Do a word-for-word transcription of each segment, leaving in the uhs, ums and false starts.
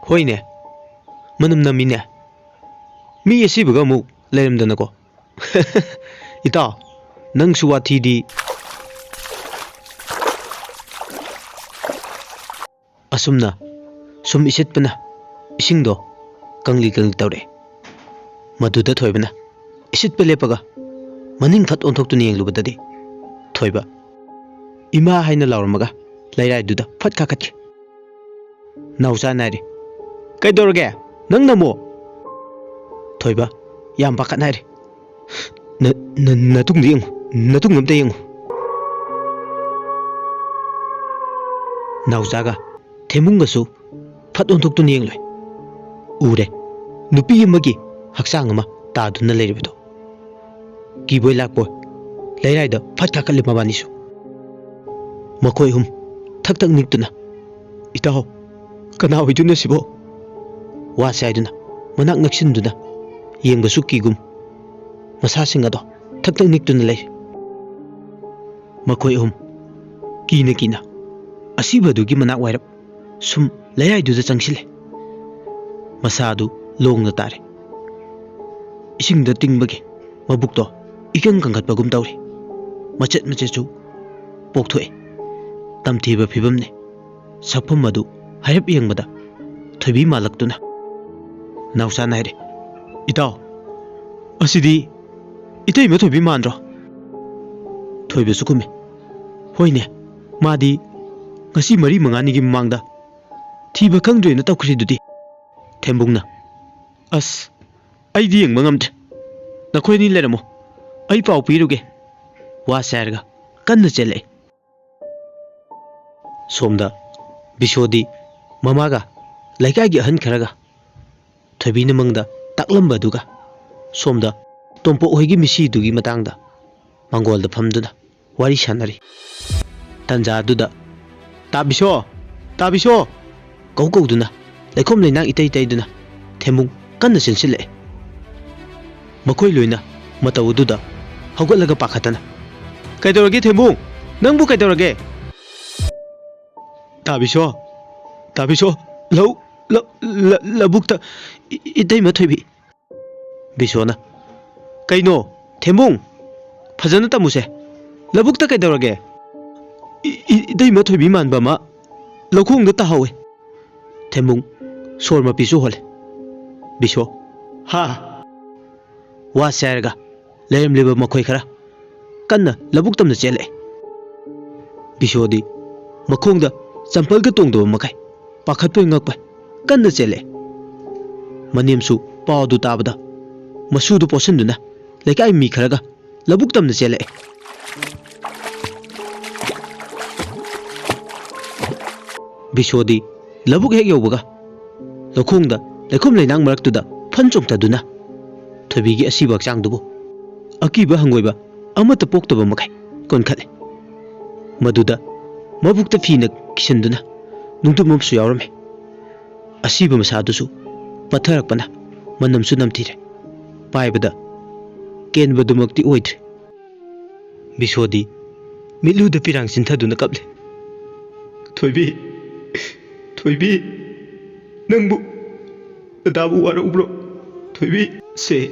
ꯍꯣꯏꯅꯦ, ꯃꯅꯝ ꯅꯝꯃꯤꯅꯦ꯫ ꯃꯤ ꯑꯁꯤꯕꯒ ꯑꯃꯨꯛ ꯂꯩꯔꯝꯗꯅꯀꯣ꯫ ꯏꯇꯥꯎ, ꯅꯪꯁꯨ ꯋꯥꯊꯤꯗꯤ꯫ ꯑꯁꯨꯝꯅ ꯁꯨꯝ ꯏꯁꯤꯠꯄꯅ ꯏꯁꯤꯡꯗꯣ ꯀꯪꯂꯤ ꯀꯪꯂꯤ ꯇꯧꯔꯛꯑꯦ꯫ ꯃꯗꯨꯗ ꯊꯣꯏꯕꯅ ꯏꯁꯤꯠꯄ ꯂꯦꯞꯄꯒ ꯃꯅꯤꯡ ꯐꯠ ꯑꯣꯟꯊꯣꯛꯇꯨꯅ ꯌꯦꯡꯂꯨꯕꯗꯗꯤ ꯊꯣꯏꯕ "ꯏꯃꯥ" ꯍꯥꯏꯅ ꯂꯥꯎꯔꯝꯃꯒ ꯂꯩꯔꯥꯏꯗꯨꯗ ꯐꯠ ꯀꯥꯈꯠꯈꯤ꯫ ꯅꯥꯎꯆꯥ ꯅꯥꯏꯔꯦ꯫ "ꯀꯩꯗꯧꯔꯒꯦ? ꯅꯪ ꯅꯃꯣ?" ꯊꯣꯏꯕ ꯌꯥꯝ ꯄꯥꯈꯠꯅ ꯍꯥꯏꯔꯦ꯫ "ꯅ-, ꯅ-, ꯅꯇꯨꯡꯗ ꯌꯦꯡꯉꯨ, ꯅꯇꯨꯡ ꯑꯝꯇ ꯌꯦꯡꯉꯨ꯫" ꯅꯥꯎꯆꯥꯒ ꯊꯦꯝꯕꯨꯡꯒꯁꯨ ꯐꯠ ꯑꯣꯟꯊꯣꯛꯇꯨꯅ ꯌꯦꯡꯂꯨꯏ꯫ ꯎꯔꯦ, ꯅꯨꯄꯤ ꯑꯃꯒꯤ ꯍꯛꯆꯥꯡ ꯑꯃ ꯇꯥꯗꯨꯅ ꯂꯩꯔꯤꯕꯗꯣ꯫ ꯀꯤꯕꯣꯏ ꯂꯥꯛꯄꯣꯏ ꯂꯩꯔꯥꯏꯗ ꯐꯠ ꯀꯥꯈꯠꯂꯦ ꯃꯕꯥꯅꯤꯁꯨ꯫ ꯃꯈꯣꯏ ꯑꯍꯨꯝ ꯊꯛ ꯊꯛ ꯅꯤꯛꯇꯨꯅ, "ꯏꯇꯥꯎ, ꯀꯅꯥ ꯑꯣꯏꯗꯣꯏꯅꯣ ꯁꯤꯕꯣ?" ꯋꯥꯁꯦ ꯍꯥꯏꯗꯨꯅ ꯃꯅꯥꯛ ꯅꯛꯁꯤꯟꯗꯨꯅ ꯌꯦꯡꯕꯁꯨ ꯀꯤꯒꯨꯝ ꯃꯁꯥꯁꯤꯡ ꯑꯗꯣ ꯊꯛ ꯊꯛ ꯅꯤꯛꯇꯨꯅ ꯂꯩ꯫ ꯃꯈꯣꯏ ꯑꯍꯨꯝ ꯀꯤꯅ ꯀꯤꯅ ꯑꯁꯤꯕꯗꯨꯒꯤ ꯃꯅꯥꯛ ꯋꯥꯏꯔꯞ ꯁꯨꯝ ꯂꯩꯔꯥꯏꯗꯨꯗ ꯆꯪꯁꯤꯜꯂꯦ꯫ ꯃꯁꯥ ꯑꯗꯨ ꯂꯣꯡꯅ ꯇꯥꯔꯦ꯫ ꯏꯁꯤꯡꯗ ꯇꯤꯡꯕꯒꯤ ꯃꯕꯨꯛꯇꯣ ꯏꯀꯪ ꯀꯪꯈꯠꯄꯒꯨꯝ ꯇꯧꯔꯤ꯫ ꯃꯆꯦꯠ ꯃꯆꯦꯠꯁꯨ ꯄꯣꯛꯊꯣꯛꯑꯦ꯫ ꯇꯝꯊꯤꯕ ꯐꯤꯕꯝꯅꯤ꯫ ꯁꯛꯐꯝ ꯑꯗꯨ ꯍꯥꯏꯔꯞ ꯌꯦꯡꯕꯗ ꯊꯣꯏꯕꯤ ꯃꯥꯜꯂꯛꯇꯨꯅ ꯅꯥꯎꯆꯥꯅ ꯍꯥꯏꯔꯦ, "ꯏꯇꯥꯎ, ꯑꯁꯤꯗꯤ ꯏꯇꯩꯃ ꯊꯣꯏꯕꯤ ꯃꯥꯟꯗ꯭ꯔꯣ?" ꯊꯣꯏꯕꯁꯨ ꯈꯨꯝꯃꯤ, "ꯍꯣꯏꯅꯦ, ꯃꯥꯗꯤ ꯉꯁꯤ ꯃꯔꯤ ꯃꯉꯥꯅꯤꯒꯤ ꯃꯃꯥꯡꯗ ꯊꯤꯕ ꯈꯪꯗ꯭ꯔꯦꯅ ꯇꯧꯈ꯭ꯔꯤꯗꯨꯗꯤ꯫" ꯊꯦꯝꯕꯨꯡꯅ, "ꯑꯁ, ꯑꯩꯗꯤ ꯌꯦꯡꯕ ꯉꯝꯗ꯭ꯔꯦ꯫ ꯅꯈꯣꯏ ꯑꯅꯤ ꯂꯩꯔꯝꯃꯣ, ꯑꯩ ꯄꯥꯎ ꯄꯤꯔꯨꯒꯦ꯫" ꯋꯥꯁꯦ ꯍꯥꯏꯔꯒ ꯀꯟꯅ ꯆꯦꯜꯂꯛꯑꯦ꯫ ꯁꯣꯝꯗ ꯕꯤꯁꯣꯗꯤ ꯃꯃꯥꯒ ꯂꯩꯀꯥꯏꯒꯤ ꯑꯍꯟ ꯈꯔꯒ ꯊꯣꯏꯕꯤꯅ ꯃꯪꯗ ꯇꯥꯛꯂꯝꯕꯗꯨꯒ ꯁꯣꯝꯗ ꯇꯣꯝꯄꯣꯛ ꯍꯣꯏꯒꯤ ꯃꯤꯁꯤꯗꯨꯒꯤ ꯃꯇꯥꯡꯗ ꯃꯥꯡꯒꯣꯜꯗ ꯐꯝꯗꯨꯅ ꯋꯥꯔꯤ ꯁꯥꯟꯅꯔꯤ꯫ ꯇꯟꯖꯥ ꯑꯗꯨꯗ, "ꯇꯥꯕꯤꯁꯣ! ꯇꯥꯕꯤꯁꯣ!" ꯀꯧ ꯀꯧꯗꯨꯅ ꯂꯩꯈꯣꯝ ꯂꯩꯅꯥꯡ ꯏꯇꯩ ꯇꯩꯗꯨꯅ ꯊꯦꯝꯕꯨꯡ ꯀꯟꯅ ꯆꯦꯟꯁꯤꯜꯂꯛꯑꯦ꯫ ꯃꯈꯣꯏ ꯂꯣꯏꯅ ꯃꯇꯧ ꯑꯗꯨꯗ ꯍꯧꯒꯠꯂꯒ ꯄꯥꯈꯠꯇꯅ, "ꯀꯩꯗꯧꯔꯒꯦ ꯊꯦꯝꯕꯨꯡ? ꯅꯪꯕꯨ ꯀꯩꯗꯧꯔꯒꯦ?" "ꯇꯥꯕꯤꯁꯣ! ꯇꯥꯕꯤꯁꯣ! ꯂꯧ!" ꯂ-, ꯂ-, ꯂꯧꯕꯨꯛꯇ꯫ ꯏ-, ꯏꯇꯩꯃ ꯊꯣꯏꯕꯤ꯫ ꯕꯤꯁꯣꯅ, "ꯀꯩꯅꯣ, ꯊꯦꯝꯕꯨꯡ? ꯐꯖꯅ ꯇꯝꯃꯨꯁꯦ꯫ ꯂꯧꯕꯨꯛꯇ ꯀꯩꯗꯧꯔꯒꯦ?" "ꯏ-, ꯏ-, ꯏꯇꯩꯃ ꯊꯣꯏꯕꯤ ꯃꯥꯟꯕ ꯑꯃ ꯂꯧꯈꯣꯡꯗ ꯇꯥꯍꯧꯋꯦ꯫" ꯊꯦꯝꯕꯨꯡ ꯁꯣꯔ ꯃꯄꯤꯁꯨ ꯍꯣꯜꯂꯦ꯫ ꯕꯤꯁꯣ, "ꯍꯥ?" ꯋꯥꯁꯦ ꯍꯥꯏꯔꯒ ꯂꯩꯔꯝꯂꯤꯕ ꯃꯈꯣꯏ ꯈꯔ ꯀꯟꯅ ꯂꯧꯕꯨꯛ ꯇꯝꯅ ꯆꯦꯜꯂꯛꯑꯦ꯫ ꯕꯤꯁꯣꯗꯤ ꯃꯈꯣꯡꯗ ꯆꯝꯄꯜꯒ ꯇꯣꯡꯗꯕ ꯃꯈꯩ ꯄꯥꯈꯠꯄꯣꯏ ꯉꯛꯄꯣꯏ ꯀꯟꯅ ꯆꯦꯜꯂꯛꯑꯦ꯫ ꯃꯅꯦꯝꯁꯨ ꯄꯥꯎ ꯑꯗꯨ ꯇꯥꯕꯗ ꯃꯁꯨꯗꯨ ꯄꯣꯠꯁꯤꯟꯗꯨꯅ ꯂꯩꯀꯥꯏ ꯃꯤ ꯈꯔꯒ ꯂꯧꯕꯨꯛ ꯇꯝꯅ ꯆꯦꯜꯂꯛꯑꯦ꯫ ꯕꯤꯁꯣꯗꯤ ꯂꯧꯕꯨꯛ ꯍꯦꯛ ꯌꯧꯕꯒ ꯂꯧꯈꯣꯡꯗ ꯂꯩꯈꯣꯝ ꯂꯩꯅꯥꯡ ꯃꯔꯛꯇꯨꯗ ꯐꯟ ꯆꯣꯡꯊꯗꯨꯅ ꯊꯣꯏꯕꯤꯒꯤ ꯑꯁꯤꯕ ꯍꯛꯆꯥꯡꯗꯨꯕꯨ ꯑꯀꯤꯕ ꯍꯪꯒꯣꯏꯕ ꯑꯃꯠꯇ ꯄꯣꯛꯇꯕ ꯃꯈꯩ ꯀꯣꯟꯈꯠꯂꯦ꯫ ꯃꯗꯨꯗ ꯃꯕꯨꯛꯇ ꯐꯤꯅ ꯀꯤꯁꯤꯟꯗꯨꯅ ꯅꯨꯡꯇꯨꯝ ꯑꯃꯁꯨ ꯌꯥꯎꯔꯝꯃꯤ꯫ ꯑꯁꯤꯕ ꯃꯁꯥꯗꯨꯁꯨ ꯄꯠꯊꯔꯛꯄꯅ ꯃꯅꯝꯁꯨ ꯅꯝꯊꯤꯔꯦ꯫ ꯄꯥꯏꯕꯗ ꯀꯦꯟꯕꯗꯨꯃꯛꯇꯤ ꯑꯣꯏꯗ꯭ꯔꯦ꯫ ꯕꯤꯁꯣꯗꯤ ꯃꯤꯠꯂꯨꯗ ꯄꯤꯔꯥꯡ ꯆꯤꯟꯊꯗꯨꯅ ꯀꯞꯂꯤ꯫ "ꯊꯣꯏꯕꯤ, ꯊꯣꯏꯕꯤ, ꯅꯪꯕꯨ, ꯗꯗꯥꯕꯨ ꯋꯥꯔꯛꯎꯕ꯭ꯔꯣ? ꯊꯣꯏꯕꯤ, ꯁꯦ,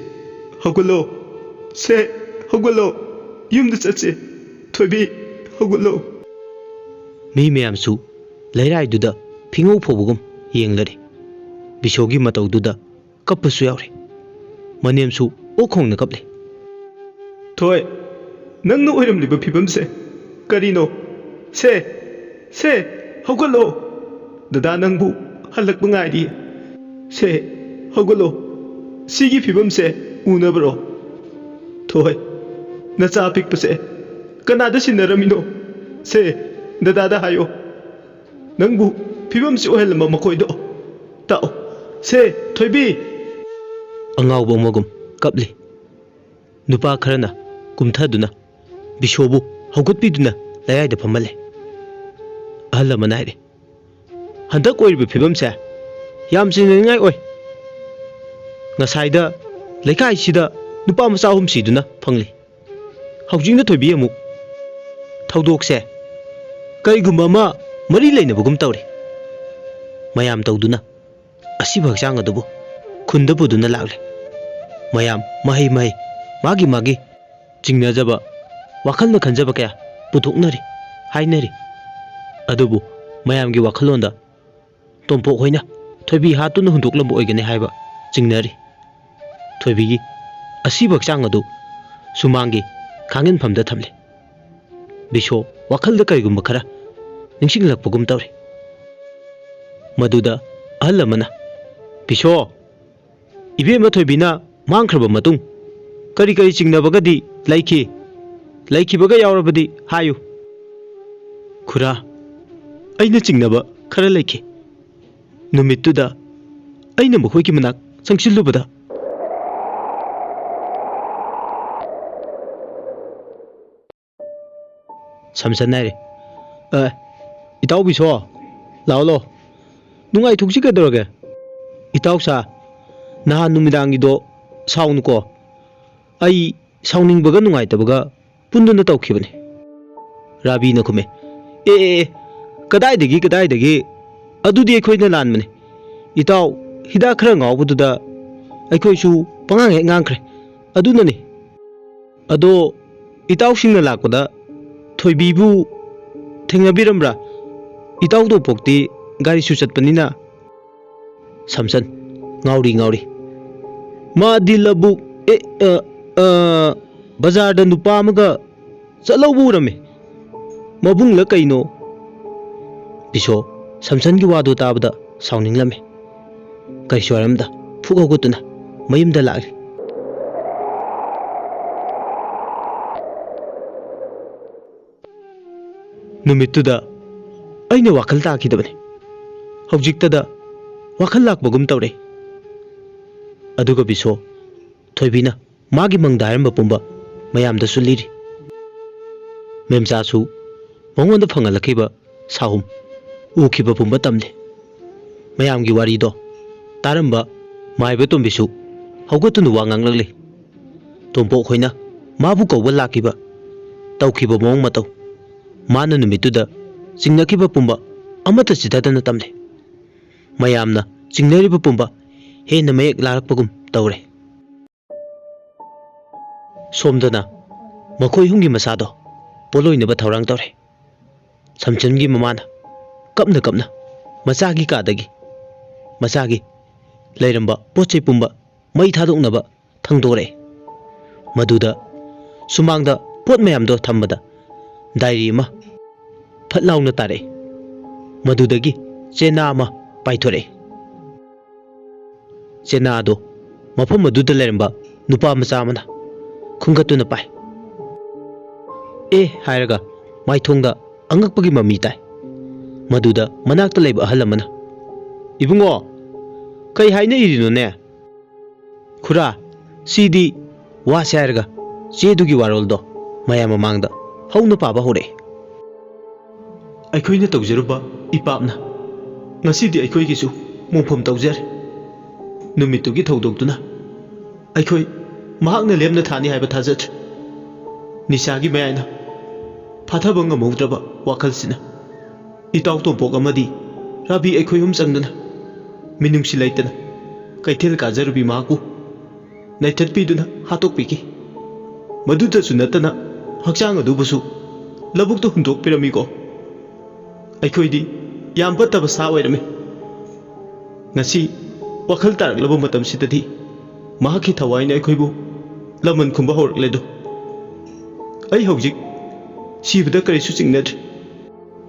ꯍꯧꯒꯠꯂꯣ, ꯁꯦ, ꯍꯧꯒꯠꯂꯣ, ꯌꯨꯝꯗ ꯆꯠꯁꯦ, ꯊꯣꯏꯕꯤ, ꯍꯧꯒꯠꯂꯣ꯫" ꯃꯤ ꯃꯌꯥꯝꯁꯨ ꯂꯩꯔꯥꯏꯗꯨꯗ ꯐꯤꯉꯧ ꯐꯧꯕꯒꯨꯝ ꯌꯦꯡꯂꯔꯦ꯫ ꯕꯤꯁꯣꯒꯤ ꯃꯇꯧꯗꯨꯗ ꯀꯞꯄꯁꯨ ꯌꯥꯎꯔꯦ꯫ ꯃꯅꯦꯝꯁꯨ ꯑꯣꯛ ꯈꯣꯡꯅ ꯀꯞꯂꯦ꯫ "ꯊꯣꯏ, ꯅꯪꯅ ꯑꯣꯏꯔꯝꯂꯤꯕ ꯐꯤꯕꯝꯁꯦ ꯀꯔꯤꯅꯣ? ꯁꯦ, ꯁꯦ, ꯍꯧꯒꯠꯂꯣ꯫ ꯗꯗꯥ ꯅꯪꯕꯨ ꯍꯜꯂꯛꯄ ꯉꯥꯏꯔꯤ꯫ ꯁꯦ, ꯍꯧꯒꯠꯂꯣ꯫ ꯁꯤꯒꯤ ꯐꯤꯕꯝꯁꯦ ꯎꯅꯕꯔꯣ? ꯊꯣꯏ, ꯅꯆꯥ ꯑꯄꯤꯛꯄꯁꯦ ꯀꯅꯥꯗ ꯁꯤꯟꯅꯔꯝꯃꯤꯅꯣ? ꯁꯦ, ꯗꯗꯥꯗ ꯍꯥꯏꯌꯣ꯫ ꯅꯪꯕꯨ ꯐꯤꯕꯝꯁꯤ ꯑꯣꯏꯍꯜꯂꯝꯕ ꯃꯈꯣꯏꯗꯣ ꯇꯥꯛꯑꯣ꯫ ꯁꯦ, ꯊꯣꯏꯕꯤ!" ꯑꯉꯥꯎꯕ ꯑꯃꯒꯨꯝ ꯀꯞꯂꯤ꯫ ꯅꯨꯄꯥ ꯈꯔꯅ ꯀꯨꯝꯊꯗꯨꯅ ꯕꯤꯁꯣꯕꯨ ꯍꯧꯒꯠꯄꯤꯗꯨꯅ ꯂꯩꯔꯥꯏꯗ ꯐꯝꯍꯜꯂꯦ꯫ ꯑꯍꯜ ꯑꯃꯅ ꯍꯥꯏꯔꯦ, "ꯍꯟꯗꯛ ꯑꯣꯏꯔꯤꯕ ꯐꯤꯕꯝꯁꯦ ꯌꯥꯝ ꯆꯤꯡꯅꯅꯤꯡꯉꯥꯏ ꯑꯣꯏ꯫ ꯉꯁꯥꯏꯗ ꯂꯩꯀꯥꯏꯁꯤꯗ ꯅꯨꯄꯥ ꯃꯆꯥ ꯑꯍꯨꯝ ꯁꯤꯗꯨꯅ ꯐꯪꯂꯤ꯫ ꯍꯧꯖꯤꯛꯅ ꯊꯣꯏꯕꯤ ꯑꯃꯨꯛ꯫ ꯊꯧꯗꯣꯛꯁꯦ ꯀꯔꯤꯒꯨꯝꯕ ꯑꯃ ꯃꯔꯤ ꯂꯩꯅꯕꯒꯨꯝ ꯇꯧꯔꯦ꯫" ꯃꯌꯥꯝ ꯇꯧꯗꯨꯅ ꯑꯁꯤꯕ ꯍꯛꯆꯥꯡ ꯑꯗꯨꯕꯨ ꯈꯨꯟꯗ ꯄꯨꯗꯨꯅ ꯂꯥꯛꯂꯦ꯫ ꯃꯌꯥꯝ ꯃꯍꯩ ꯃꯍꯩ, ꯃꯥꯒꯤ ꯃꯥꯒꯤ ꯆꯤꯡꯅꯖꯕ, ꯋꯥꯈꯜꯅ ꯈꯟꯖꯕ ꯀꯌꯥ ꯄꯨꯊꯣꯛꯅꯔꯤ, ꯍꯥꯏꯅꯔꯤ꯫ ꯑꯗꯨꯕꯨ ꯃꯌꯥꯝꯒꯤ ꯋꯥꯈꯜꯂꯣꯟꯗ ꯇꯣꯝꯄꯣꯛ ꯍꯣꯏꯅ ꯊꯣꯏꯕꯤ ꯍꯥꯠꯇꯨꯅ ꯍꯨꯟꯗꯣꯛꯂꯝꯕ ꯑꯣꯏꯒꯅꯤ ꯍꯥꯏꯕ ꯆꯤꯡꯅꯔꯤ꯫ ꯊꯣꯏꯕꯤꯒꯤ ꯑꯁꯤꯕ ꯍꯛꯆꯥꯡ ꯑꯗꯨ ꯁꯨꯃꯥꯡꯒꯤ ꯈꯥꯡꯍꯟꯐꯝꯗ ꯊꯝꯂꯦ꯫ ꯕꯤꯁꯣ ꯋꯥꯈꯜꯗ ꯀꯔꯤꯒꯨꯝꯕ ꯈꯔ ꯅꯤꯡꯁꯤꯡꯂꯛꯄꯒꯨꯝ ꯇꯧꯔꯤ꯫ ꯃꯗꯨꯗ ꯑꯍꯜ ꯑꯃꯅ, "ꯕꯤꯁꯣ, ꯏꯕꯦꯝꯃ ꯊꯣꯏꯕꯤꯅ ꯃꯥꯡꯈ꯭ꯔꯕ ꯃꯇꯨꯡ ꯀꯔꯤ ꯀꯔꯤ ꯆꯤꯡꯅꯕꯒꯗꯤ ꯂꯩꯈꯤ? ꯂꯩꯈꯤꯕꯒ ꯌꯥꯎꯔꯕꯗꯤ ꯍꯥꯏꯌꯨ꯫" "ꯈꯨꯔꯥ, ꯑꯩꯅ ꯆꯤꯡꯅꯕ ꯈꯔ ꯂꯩꯈꯤ꯫ ꯅꯨꯃꯤꯠꯇꯨꯗ ꯑꯩꯅ ꯃꯈꯣꯏꯒꯤ ꯃꯅꯥꯛ ꯆꯪꯁꯤꯜꯂꯨꯕꯗ" ꯁꯝꯁꯟ ꯍꯥꯏꯔꯦ, "ꯑꯦ, ꯏꯇꯥꯎ ꯕꯤꯁꯣ, ꯂꯥꯛꯑꯣ, ꯂꯥꯛꯑꯣ꯫ ꯅꯨꯡꯉꯥꯏꯊꯣꯛꯁꯤ ꯀꯩꯗꯧꯔꯒꯦ? ꯏꯇꯥꯎ ꯁꯥ, ꯅꯍꯥꯟ ꯅꯨꯃꯤꯗꯥꯡꯒꯤꯗꯣ ꯁꯥꯎꯅꯨꯀꯣ꯫ ꯑꯩ ꯁꯥꯎꯅꯤꯡꯕꯒ ꯅꯨꯡꯉꯥꯏꯇꯕꯒ ꯄꯨꯟꯗꯨꯅ ꯇꯧꯈꯤꯕꯅꯤ꯫" ꯔꯥꯕꯤꯅ ꯈꯨꯝꯃꯦ, "ꯑꯦ, ꯑꯦ, ꯑꯦ, ꯀꯗꯥꯏꯗꯒꯤ, ꯀꯗꯥꯏꯗꯒꯤ? ꯑꯗꯨꯗꯤ ꯑꯩꯈꯣꯏꯅ ꯂꯥꯟꯕꯅꯤ꯫ ꯏꯇꯥꯎ, ꯍꯤꯗꯥꯛ ꯈꯔ ꯉꯥꯎꯕꯗꯨꯗ ꯑꯩꯈꯣꯏꯁꯨ ꯄꯉꯥꯡ ꯍꯦꯛ ꯉꯥꯡꯈ꯭ꯔꯦ꯫ ꯑꯗꯨꯅꯅꯤ꯫" "ꯑꯗꯣ ꯏꯇꯥꯎꯁꯤꯡꯅ ꯂꯥꯛꯄꯗ ꯊꯣꯏꯕꯤꯕꯨ ꯊꯦꯡꯅꯕꯤꯔꯝꯕ꯭ꯔꯥ? ꯏꯇꯥꯎ ꯇꯣꯝꯄꯣꯛꯇꯤ ꯒꯥꯔꯤꯁꯨ ꯆꯠꯄꯅꯤꯅ꯫" ꯁꯝꯁꯟ, ꯉꯥꯎꯔꯤ ꯉꯥꯎꯔꯤ, "ꯃꯥꯗꯤ ꯂꯧꯕꯨꯛ, ꯑꯦ, ꯑ, ꯑ, ꯕꯖꯥꯔꯗ ꯅꯨꯄꯥ ꯑꯃꯒ ꯆꯠꯍꯧꯕ ꯎꯔꯝꯃꯦ꯫ ꯃꯕꯨꯡꯂ ꯀꯩꯅꯣ꯫" ꯕꯤꯁꯣ ꯁꯝꯁꯟꯒꯤ ꯋꯥꯗꯨ ꯇꯥꯕꯗ ꯁꯥꯎꯅꯤꯡꯂꯝꯃꯤ꯫ ꯀꯔꯤꯁꯨ ꯍꯥꯏꯔꯝꯗ ꯐꯨꯛ ꯍꯧꯒꯠꯇꯨꯅ ꯃꯌꯨꯝꯗ ꯂꯥꯛꯂꯤ꯫ ꯅꯨꯃꯤꯠꯇꯨꯗ ꯑꯩꯅ ꯋꯥꯈꯜ ꯇꯥꯈꯤꯗꯕꯅꯤ꯫ ꯍꯧꯖꯤꯛꯇꯗ ꯋꯥꯈꯜ ꯂꯥꯛꯄꯒꯨꯝ ꯇꯧꯔꯦ꯫ ꯑꯗꯨꯒ ꯕꯤꯁꯣ, ꯊꯣꯏꯕꯤꯅ ꯃꯥꯒꯤ ꯃꯪꯗ ꯍꯥꯏꯔꯝꯕ ꯄꯨꯝꯕ ꯃꯌꯥꯝꯗꯁꯨ ꯂꯤꯔꯤ꯫ ꯃꯦꯝꯆꯥꯁꯨ ꯃꯉꯣꯟꯗ ꯐꯪꯍꯜꯂꯛꯈꯤꯕ ꯁꯥꯍꯨꯝ ꯎꯈꯤꯕ ꯄꯨꯝꯕ ꯇꯝꯂꯦ꯫ ꯃꯌꯥꯝꯒꯤ ꯋꯥꯔꯤꯗꯣ ꯇꯥꯔꯝꯕ ꯃꯥꯏꯕ ꯇꯣꯝꯕꯤꯁꯨ ꯍꯧꯒꯠꯇꯨꯅ ꯋꯥ ꯉꯥꯡꯂꯛꯂꯤ꯫ ꯇꯣꯝꯄꯣꯛ ꯍꯣꯏꯅ ꯃꯥꯕꯨ ꯀꯧꯕ ꯂꯥꯛꯈꯤꯕ, ꯇꯧꯈꯤꯕ ꯃꯑꯣꯡ ꯃꯇꯧ, ꯃꯥꯅ ꯅꯨꯃꯤꯠꯇꯨꯗ ꯆꯤꯡꯅꯈꯤꯕ ꯄꯨꯝꯕ ꯑꯃꯠꯇ ꯆꯤꯊꯗꯅ ꯇꯝꯂꯦ꯫ ꯃꯌꯥꯝꯅ ꯆꯤꯡꯅꯔꯤꯕ ꯄꯨꯝꯕ ꯍꯦꯟꯅ ꯃꯌꯦꯛ ꯂꯥꯔꯛꯄꯒꯨꯝ ꯇꯧꯔꯦ꯫ ꯁꯣꯝꯗꯅ ꯃꯈꯣꯏ ꯑꯍꯨꯝꯒꯤ ꯃꯆꯥꯗꯣ ꯄꯣꯠꯂꯣꯏꯅꯕ ꯊꯧꯔꯥꯡ ꯇꯧꯔꯦ꯫ ꯁꯝꯆꯟꯒꯤ ꯃꯃꯥꯅ ꯀꯞꯅ ꯀꯞꯅ ꯃꯆꯥꯒꯤ ꯀꯥꯗꯒꯤ ꯃꯆꯥꯒꯤ ꯂꯩꯔꯝꯕ ꯄꯣꯠ ꯆꯩ ꯄꯨꯝꯕ ꯃꯩ ꯊꯥꯗꯣꯛꯅꯕ ꯊꯥꯡꯗꯣꯔꯛꯑꯦ꯫ ꯃꯗꯨꯗ ꯁꯨꯃꯥꯡꯗ ꯄꯣꯠ ꯃꯌꯥꯝꯗꯣ ꯊꯝꯕꯗ ꯗꯥꯏꯔꯤ ꯑꯃ ꯐꯠ ꯂꯥꯎꯅ ꯇꯥꯔꯛꯑꯦ꯫ ꯃꯗꯨꯗꯒꯤ ꯆꯦꯅꯥ ꯑꯃ ꯄꯥꯏꯊꯣꯔꯛꯑꯦ꯫ ꯆꯦꯅꯥ ꯑꯗꯣ ꯃꯐꯝ ꯑꯗꯨꯗ ꯂꯩꯔꯝꯕ ꯅꯨꯄꯥ ꯃꯆꯥ ꯑꯃꯅ ꯈꯨꯟꯒꯠꯇꯨꯅ ꯄꯥꯏ꯫ "ꯑꯦ" ꯍꯥꯏꯔꯒ ꯃꯥꯏꯊꯣꯡꯗ ꯑꯉꯛꯄꯒꯤ ꯃꯃꯤ ꯇꯥꯏ꯫ ꯃꯗꯨꯗ ꯃꯅꯥꯛꯇ ꯂꯩꯕ ꯑꯍꯜ ꯑꯃꯅ, "ꯏꯕꯨꯡꯉꯣ, ꯀꯩ ꯍꯥꯏꯅ ꯏꯔꯤꯅꯣꯅꯦ?" "ꯈꯨꯔꯥ, ꯁꯤꯗꯤ ꯋꯥꯁꯦ" ꯍꯥꯏꯔꯒ ꯆꯦꯗꯨꯒꯤ ꯋꯥꯔꯣꯜꯗꯣ ꯃꯌꯥꯝ ꯃꯃꯥꯡꯗ ꯍꯧꯅ ꯄꯥꯕ ꯍꯧꯔꯛꯑꯦ꯫ "ꯑꯩꯈꯣꯏꯅ ꯇꯧꯖꯔꯨꯕ ꯏꯄꯥꯞꯅ ꯉꯁꯤꯗꯤ ꯑꯩꯈꯣꯏꯒꯤꯁꯨ ꯃꯣꯡꯐꯝ ꯇꯧꯖꯔꯦ꯫ ꯅꯨꯃꯤꯠꯇꯨꯒꯤ ꯊꯧꯗꯣꯛꯇꯨꯅ ꯑꯩꯈꯣꯏ ꯃꯍꯥꯛꯅ ꯂꯦꯝꯅ ꯊꯥꯅꯤ ꯍꯥꯏꯕ ꯊꯥꯖꯗ꯭ꯔꯦ꯫ ꯅꯤꯁꯥꯒꯤ ꯃꯌꯥꯏꯅ ꯐꯥꯊꯕ ꯉꯝꯍꯧꯗ꯭ꯔꯕ ꯋꯥꯈꯜꯁꯤꯅ ꯏꯇꯥꯎ ꯇꯣꯝꯄꯣꯛ ꯑꯃꯗꯤ ꯔꯥꯕꯤ ꯑꯩꯈꯣꯏ ꯑꯍꯨꯝ ꯆꯪꯗꯨꯅ ꯃꯤꯅꯨꯡꯁꯤ ꯂꯩꯇꯅ ꯀꯩꯊꯦꯜ ꯀꯥꯖꯔꯨꯕꯤ ꯃꯍꯥꯛꯄꯨ ꯅꯩꯊꯠꯄꯤꯗꯨꯅ ꯍꯥꯠꯇꯣꯛꯄꯤꯈꯤ꯫ ꯃꯗꯨꯗꯁꯨ ꯅꯠꯇꯅ ꯍꯛꯆꯥꯡ ꯑꯗꯨꯕꯨꯁꯨ ꯂꯧꯕꯨꯛꯇ ꯍꯨꯟꯗꯣꯛꯄꯤꯔꯝꯃꯤꯀꯣ꯫ ꯑꯩꯈꯣꯏꯗꯤ ꯌꯥꯝ ꯐꯠꯇꯕ ꯁꯥ ꯑꯣꯏꯔꯝꯃꯤ꯫ ꯉꯁꯤ ꯋꯥꯈꯜ ꯇꯥꯔꯛꯂꯕ ꯃꯇꯝꯁꯤꯗꯗꯤ ꯃꯍꯥꯛꯀꯤ ꯊꯋꯥꯏꯅ ꯑꯩꯈꯣꯏꯕꯨ ꯂꯃꯟ ꯈꯨꯝꯕ ꯍꯧꯔꯛꯂꯦꯗꯣ꯫ ꯑꯩ ꯍꯧꯖꯤꯛ ꯁꯤꯕꯗ ꯀꯔꯤꯁꯨ ꯆꯤꯡꯅꯗ꯭ꯔꯦ꯫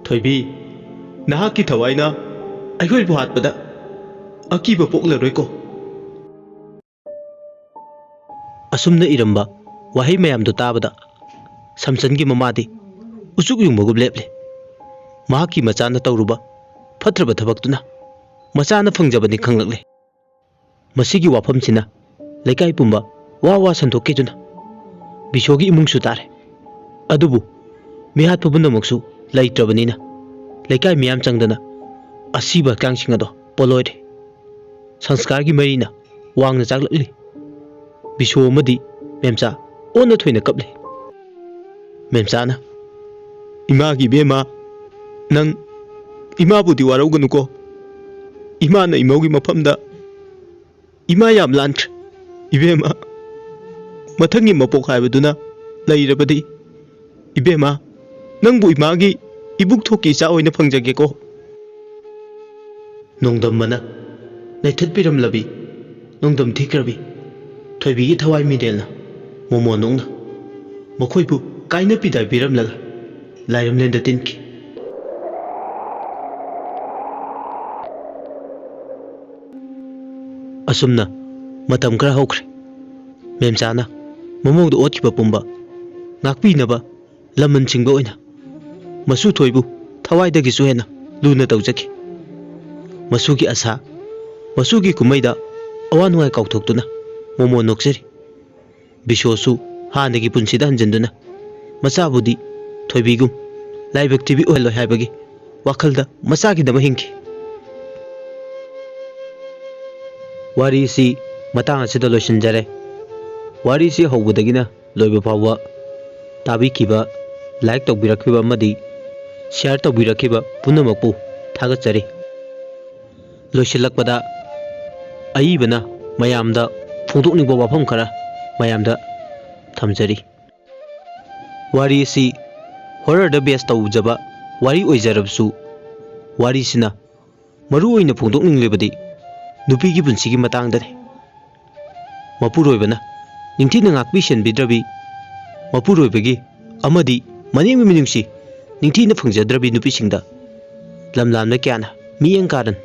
ꯊꯣꯏꯕꯤ, ꯅꯍꯥꯛꯀꯤ ꯊꯋꯥꯏꯅ ꯑꯩꯈꯣꯏꯕꯨ ꯍꯥꯠꯄꯗ ꯑꯀꯤꯕ ꯄꯣꯛꯂꯔꯣꯏꯀꯣ?" ꯑꯁꯨꯝꯅ ꯏꯔꯝꯕ ꯋꯥꯍꯩ ꯃꯌꯥꯝꯗꯨ ꯇꯥꯕꯗ ꯁꯝꯆꯟꯒꯤ ꯃꯃꯥꯗꯤ ꯎꯆꯨꯛ ꯌꯨꯡꯕꯒꯨꯝ ꯂꯦꯞꯂꯦ꯫ ꯃꯍꯥꯛꯀꯤ ꯃꯆꯥꯅ ꯇꯧꯔꯨꯕ ꯐꯠꯇ꯭ꯔꯕ ꯊꯕꯛꯇꯨꯅ ꯃꯆꯥꯅ ꯐꯪꯖꯕꯅꯤ ꯈꯪꯂꯛꯂꯦ꯫ ꯃꯁꯤꯒꯤ ꯋꯥꯐꯝꯁꯤꯅ ꯂꯩꯀꯥꯏ ꯄꯨꯝꯕ ꯋꯥ ꯋꯥ ꯁꯟꯗꯣꯛꯈꯤꯗꯨꯅ ꯕꯤꯁꯣꯒꯤ ꯏꯃꯨꯡꯁꯨ ꯇꯥꯔꯦ꯫ ꯑꯗꯨꯕꯨ ꯃꯤꯍꯥꯠꯄ ꯄꯨꯝꯅꯃꯛꯁꯨ ꯂꯩꯇ꯭ꯔꯕꯅꯤꯅ ꯂꯩꯀꯥꯏ ꯃꯤꯌꯥꯝ ꯆꯪꯗꯅ ꯑꯁꯤꯕ ꯍꯛꯆꯥꯡꯁꯤꯡ ꯑꯗꯣ ꯄꯣꯜꯂꯣꯏꯔꯦ꯫ ꯁꯪꯁꯀꯥꯔꯒꯤ ꯃꯩꯅ ꯋꯥꯡꯅ ꯆꯥꯛꯂꯛꯂꯤ꯫ ꯕꯤꯁꯣ ꯑꯃꯗꯤ ꯃꯦꯝꯆꯥ ꯑꯣꯟꯅ ꯊꯣꯏꯅ ꯀꯞꯂꯤ꯫ ꯃꯦꯝꯆꯥꯅ, "ꯏꯃꯥꯒꯤ ꯏꯕꯦꯝꯃ, ꯅꯪ ꯏꯃꯥꯕꯨꯗꯤ ꯋꯥꯔꯧꯒꯅꯨꯀꯣ꯫ ꯏꯃꯥꯅ ꯏꯃꯧꯒꯤ ꯃꯐꯝꯗ ꯏꯃꯥ ꯌꯥꯝ ꯂꯥꯟꯈ꯭ꯔꯦ꯫ ꯏꯕꯦꯝꯃ, ꯃꯊꯪꯒꯤ ꯃꯄꯣꯛ ꯍꯥꯏꯕꯗꯨꯅ ꯂꯩꯔꯕꯗꯤ, ꯏꯕꯦꯝꯃ, ꯅꯪꯕꯨ ꯏꯃꯥꯒꯤ ꯏꯕꯨꯛ ꯊꯣꯛꯀꯤ ꯏꯆꯥ ꯑꯣꯏꯅ ꯐꯪꯖꯒꯦꯀꯣ꯫ ꯅꯣꯡꯗꯝꯕꯅ ꯅꯩꯊꯠꯄꯤꯔꯝꯂꯕꯤ ꯅꯣꯡꯗꯝ ꯊꯤꯈ꯭ꯔꯕꯤ ꯊꯣꯏꯕꯤꯒꯤ ꯊꯋꯥꯏ ꯃꯤꯔꯦꯜꯅ ꯃꯣꯃꯣꯅꯣꯛꯅ ꯃꯈꯣꯏꯕꯨ ꯀꯥꯏꯅ ꯄꯤꯗꯥꯏꯕꯤꯔꯝꯂꯒ ꯂꯥꯏꯔꯝꯂꯦꯟꯗ ꯇꯤꯟꯈꯤ꯫ ꯑꯁꯨꯝꯅ ꯃꯇꯝ ꯈꯔ ꯍꯧꯈ꯭ꯔꯦ꯫ ꯃꯦꯝꯆꯥꯅ ꯃꯃꯧꯗ ꯑꯣꯠꯈꯤꯕ ꯄꯨꯝꯕ ꯉꯥꯛꯄꯤꯅꯕ ꯂꯃꯟ ꯁꯤꯡꯕ ꯑꯣꯏꯅ ꯃꯁꯨ ꯊꯣꯏꯕꯨ ꯊꯋꯥꯏꯗꯒꯤꯁꯨ ꯍꯦꯟꯅ ꯂꯨꯅ ꯇꯧꯖꯈꯤ꯫ ꯃꯁꯨꯒꯤ ꯑꯁꯥ, ꯃꯁꯨꯒꯤ ꯀꯨꯝꯍꯩꯗ ꯑꯋꯥ ꯅꯨꯡꯉꯥꯏ ꯀꯥꯎꯊꯣꯛꯇꯨꯅ ꯃꯣꯃꯣ ꯅꯣꯛꯆꯔꯤ꯫ ꯕꯤꯁꯣꯁꯨ ꯍꯥꯟꯅꯒꯤ ꯄꯨꯟꯁꯤꯗ ꯍꯟꯖꯤꯟꯗꯨꯅ ꯃꯆꯥꯕꯨꯗꯤ ꯊꯣꯏꯕꯤꯒꯨꯝ ꯂꯥꯏꯕꯛ ꯊꯤꯕꯤ ꯑꯣꯏꯍꯜꯂꯣꯏ ꯍꯥꯏꯕꯒꯤ ꯋꯥꯈꯜꯗ ꯃꯆꯥꯒꯤꯗꯃꯛ ꯍꯤꯡꯈꯤ꯫ ꯋꯥꯔꯤꯁꯤ ꯃꯇꯥꯡ ꯑꯁꯤꯗ ꯂꯣꯏꯁꯤꯟꯖꯔꯦ꯫ ꯋꯥꯔꯤꯁꯤ ꯍꯧꯕꯗꯒꯤꯅ ꯂꯣꯏꯕ ꯐꯥꯎꯕ ꯇꯥꯕꯤꯈꯤꯕ, ꯂꯥꯏꯛ ꯇꯧꯕꯤꯔꯛꯈꯤꯕ ꯑꯃꯗꯤ ꯁꯤꯌꯥꯔ ꯇꯧꯕꯤꯔꯛꯈꯤꯕ ꯄꯨꯝꯅꯃꯛꯄꯨ ꯊꯥꯒꯠꯆꯔꯤ꯫ ꯂꯣꯏꯁꯤꯜꯂꯛꯄꯗ ꯑꯏꯕꯅ ꯃꯌꯥꯝꯗ ꯐꯣꯡꯗꯣꯛꯅꯤꯡꯕ ꯋꯥꯐꯝ ꯈꯔ ꯃꯌꯥꯝꯗ ꯊꯝꯖꯔꯤ꯫ ꯋꯥꯔꯤ ꯑꯁꯤ ꯍꯣꯔꯔꯗ ꯕꯦꯁ ꯇꯧꯖꯕ ꯋꯥꯔꯤ ꯑꯣꯏꯖꯔꯕꯁꯨ, ꯋꯥꯔꯤꯁꯤꯅ ꯃꯔꯨ ꯑꯣꯏꯅ ꯐꯣꯡꯗꯣꯛꯅꯤꯡꯂꯤꯕꯗꯤ ꯅꯨꯄꯤꯒꯤ ꯄꯨꯟꯁꯤꯒꯤ ꯃꯇꯥꯡꯗꯅꯤ꯫ ꯃꯄꯨꯔꯣꯏꯕꯅ ꯅꯤꯡꯊꯤꯅ ꯉꯥꯛꯄꯤ ꯁꯦꯟꯕꯤꯗ꯭ꯔꯕꯤ, ꯃꯄꯨꯔꯣꯏꯕꯒꯤ ꯑꯃꯗꯤ ꯃꯅꯦꯝꯒꯤ ꯃꯤꯅꯨꯡꯁꯤ ꯅꯤꯡꯊꯤꯅ ꯐꯪꯖꯗ꯭ꯔꯕꯤ ꯅꯨꯄꯤꯁꯤꯡꯗ ꯂꯝꯂꯥꯟꯕ ꯀꯌꯥꯅ ꯃꯤꯠꯌꯦꯡ ꯀꯥꯔꯟ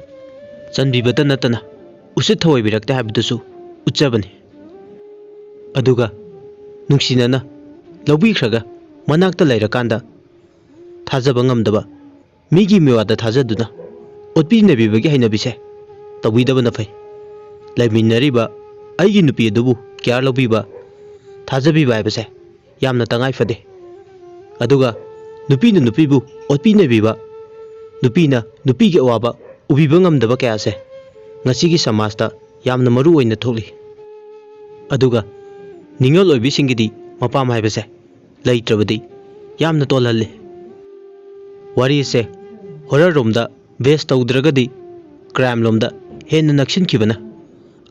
ꯆꯟꯕꯤꯕꯇ ꯅꯠꯇꯅ ꯎꯁꯤꯠ ꯊꯑꯣꯏꯕꯤꯔꯛꯇꯦ ꯍꯥꯏꯕꯗꯨꯁꯨ ꯎꯠꯆꯕꯅꯤ꯫ ꯑꯗꯨꯒ ꯅꯨꯡꯁꯤꯅꯅ ꯂꯧꯕꯤꯈ꯭ꯔꯒ ꯃꯅꯥꯛꯇ ꯂꯩꯔꯀꯥꯟꯗ ꯊꯥꯖꯕ ꯉꯝꯗꯕ, ꯃꯤꯒꯤ ꯃꯤꯋꯥꯗ ꯊꯥꯖꯗꯨꯅ ꯑꯣꯠꯄꯤ ꯅꯩꯕꯤꯕꯒꯤ ꯍꯩꯅꯕꯤꯁꯦ ꯇꯧꯕꯤꯗꯕꯅ ꯐꯩ꯫ ꯂꯩꯃꯤꯟꯅꯔꯤꯕ ꯑꯩꯒꯤ ꯅꯨꯄꯤ ꯑꯗꯨꯕꯨ ꯀꯤꯌꯥꯔ ꯂꯧꯕꯤꯕ, ꯊꯥꯖꯕꯤꯕ ꯍꯥꯏꯕꯁꯦ ꯌꯥꯝꯅ ꯇꯉꯥꯏ ꯐꯗꯦ꯫ ꯑꯗꯨꯒ ꯅꯨꯄꯤꯅ ꯅꯨꯄꯤꯕꯨ ꯑꯣꯠꯄꯤ ꯅꯩꯕꯤꯕ, ꯅꯨꯄꯤꯅ ꯅꯨꯄꯤꯒꯤ ꯑꯋꯥꯕ ꯎꯕꯤꯕ ꯉꯝꯗꯕ ꯀꯌꯥꯁꯦ ꯉꯁꯤꯒꯤ ꯁꯃꯥꯖꯇ ꯌꯥꯝꯅ ꯃꯔꯨ ꯑꯣꯏꯅ ꯊꯣꯛꯂꯤ꯫ ꯑꯗꯨꯒ ꯅꯤꯡꯉꯣꯜ ꯑꯣꯏꯕꯤꯁꯤꯡꯒꯤꯗꯤ ꯃꯄꯥꯝ ꯍꯥꯏꯕꯁꯦ ꯂꯩꯇ꯭ꯔꯕꯗꯤ ꯌꯥꯝꯅ ꯇꯣꯜꯍꯜꯂꯤ꯫ ꯋꯥꯔꯤ ꯑꯁꯦ ꯍꯣꯔꯔ ꯔꯣꯝꯗ ꯕꯦꯁ ꯇꯧꯗ꯭ꯔꯒꯗꯤ ꯀ꯭ꯔꯥꯏꯝ ꯂꯣꯝꯗ ꯍꯦꯟꯅ ꯅꯛꯁꯤꯟꯈꯤꯕꯅ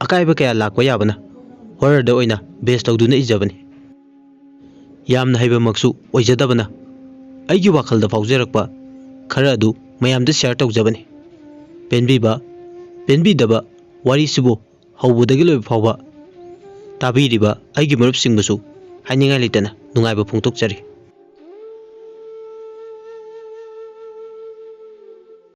ꯑꯀꯥꯏꯕ ꯀꯌꯥ ꯂꯥꯛꯄ ꯌꯥꯕꯅ ꯍꯣꯔꯔꯗ ꯑꯣꯏꯅ ꯕꯦꯁ ꯇꯧꯗꯨꯅ ꯏꯖꯕꯅꯤ꯫ ꯌꯥꯝꯅ ꯍꯩꯕꯃꯛꯁꯨ ꯑꯣꯏꯖꯗꯕꯅ ꯑꯩꯒꯤ ꯋꯥꯈꯜꯗ ꯐꯥꯎꯖꯔꯛꯄ ꯈꯔ ꯑꯗꯨ ꯃꯌꯥꯝꯗ ꯁꯤꯌꯔ ꯇꯧꯖꯕꯅꯤ꯫ ꯄꯦꯟꯕꯤꯕ, ꯄꯦꯟꯕꯤꯗꯕ, ꯋꯥꯔꯤꯁꯤꯕꯨ ꯍꯧꯕꯗꯒꯤ ꯂꯣꯏꯕ ꯐꯥꯎꯕ ꯇꯥꯕꯤꯔꯤꯕ ꯑꯩꯒꯤ ꯃꯔꯨꯞꯁꯤꯡꯕꯨꯁꯨ ꯍꯥꯏꯅꯤꯡꯉꯥꯏ ꯂꯩꯇꯅ ꯅꯨꯡꯉꯥꯏꯕ ꯐꯣꯡꯗꯣꯛꯆꯔꯤ꯫